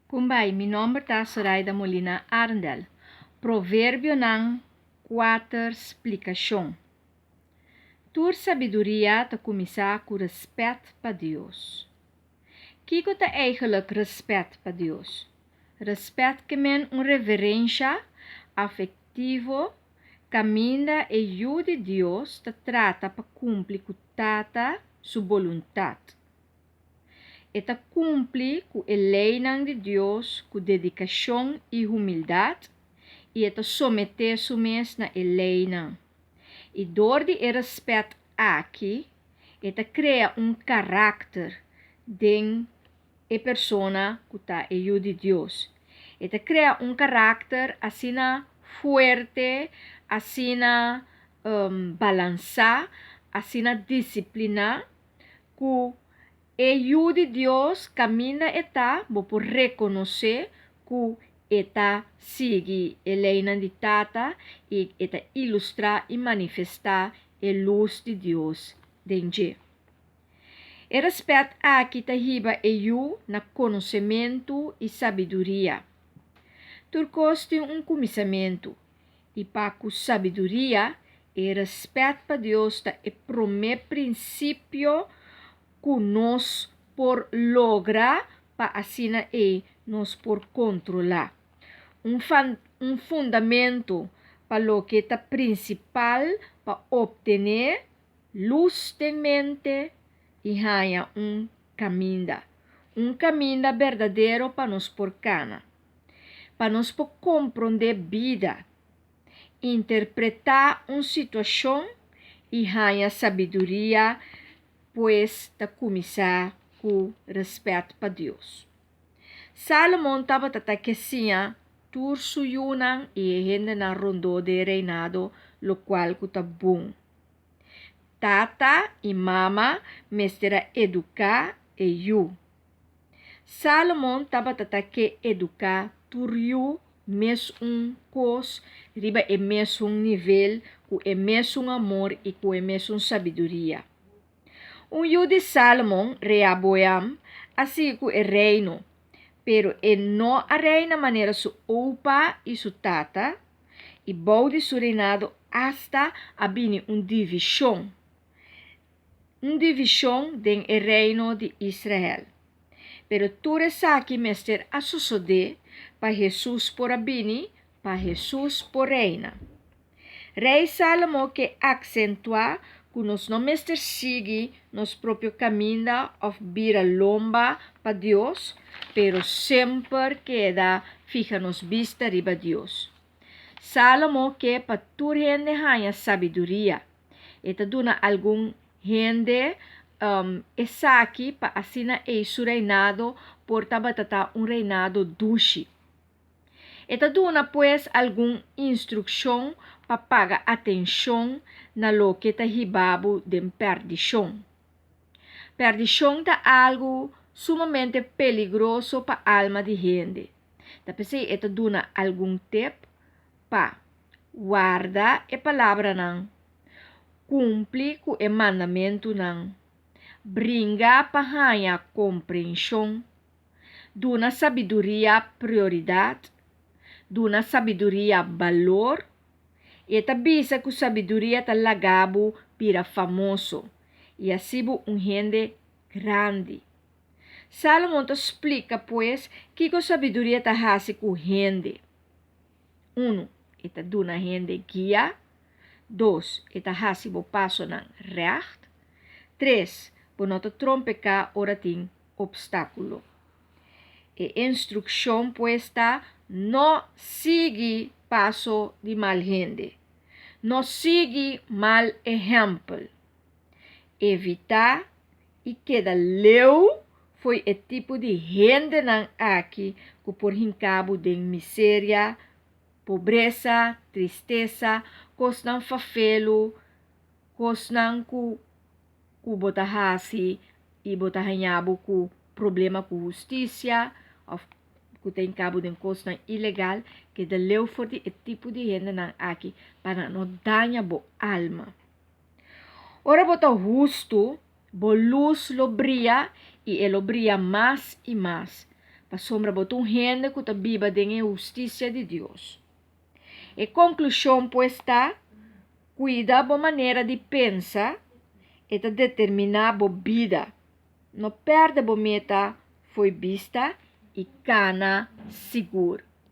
Kumbai, mi nòmber ta Soraida Molina Arendel. Proverbionan kuater splikashon. Tur sabiduria ta kuminsá ku rèspèt pa Dios. Kiko ta eigenlijk rèspèt pa Dios? Rèspèt ke men un reverensha afektivo kaminda e Yu di Dios ta trata pa kumpli ku Tata su boluntat. E ta kumpli ku e leinan di Dios ku dedikashon i humildat, i e ta someté su mes na e leinan. I dor di e rèspèt aki, e ta krea un karakter den e persona ku ta e Yu di Dios. E ta krea un karakter asina fuerte, asina balansá, asina disipliná, Ku e Yu di Dios kaminda e ta, bo por rekonosé ku e ta sigui e leinan di Tata i e ta ilustrá i manifestá e lus di Dios den dje. E rèspèt aki ta hiba e yu na konosementu i sabiduria. Tur kos tin un kuminsamentu, I pa ku sabiduria, e rèspèt pa Dios ta e promé prinsipio ku nos por logra pa asina ei nos por kontrolá. Un un fundamentu pa loke ta prinsipal pa optené lus den mente i haña un kaminda, un kaminda berdadero pa nos por kana. Pa nos por komprondé bida, interpretá un situashon i haña sabiduria, pues ta kuminsá ku rèspèt pa Dios. Sálomon tabata ta ke siña tur su yunan i e hendenan rondó den e reinado lokual ku ta bon. Tata i mama mester a eduká e yu. Sálomon tabata ta ke eduká tur yu mesun kos riba e mesun nivel, ku e mesun amor i ku e mesun sabiduria. Un yu di Sálomon, Rehaboam, a sigui ku e reino, pero e no a reina manera su opa i su tata, i bou di su reinado asta a bini un divishon. Un divishon den e reino di Israel. Pero tur esaki mester a sosodé pa Hesus por a bini, pa Hesus por reina. Rei Salomo ke aksentuá ku nos no mester sigui nos propio kaminda òf bira lomba pa Dios, pero semper keda fiha nos bista riba Dios. Salomo ke pa tur hende haña sabiduria. E ta duna algun hende esaki pa asina ei su reinado por tabata ta un reinado dushi. E ta duna pues algun instrukshon pa paga atenshon na loke ta hiba bo den pèrdishon. Pèrdishon ta algu sumamente peligroso pa alma di hende. Ta p'esei e ta duna algun tep pa warda e palabranan, kumpli ku e mandamentunan, bringa pa haña komprenshon, duna sabiduria prioridat, duna sabiduria balor. I e ta bisa ku sabiduria ta laga bo bira famoso i hasi bo un hende grandi. Sálomon ta splika pues kiko sabiduria ta hasi ku hende. Unu, e ta duna hende guia. Dos, e ta hasi bo pasonan règt. Tres, bo no ta trompeká ora tin opstákulo. E instrukshon pues ta, no sigui paso di mal hende. No sigui mal ehèmpel. Evitá i keda leu fo'i e tipo di hendenan aki ku por hinka bo den miseria, pobresa, tristesa, kosnan fafelu, kosnan ku ku bo ta hasi i bo ta haña bo ku problema ku hustisia òf ku ta hinka bo den kosnan ilegal, keda leu for di e tipo di hendenan aki pa nan no daña bo alma. Ora bo ta hustu, bo lus lo bria i e lo bria mas i mas. pasobra bo ta un hende ku ta biba den e hustisia di Dios. E konklushon pues ta, kuida bo manera di pensa, e ta determiná bo bida. No pèrdè bo meta fo'i bista i kana sigur.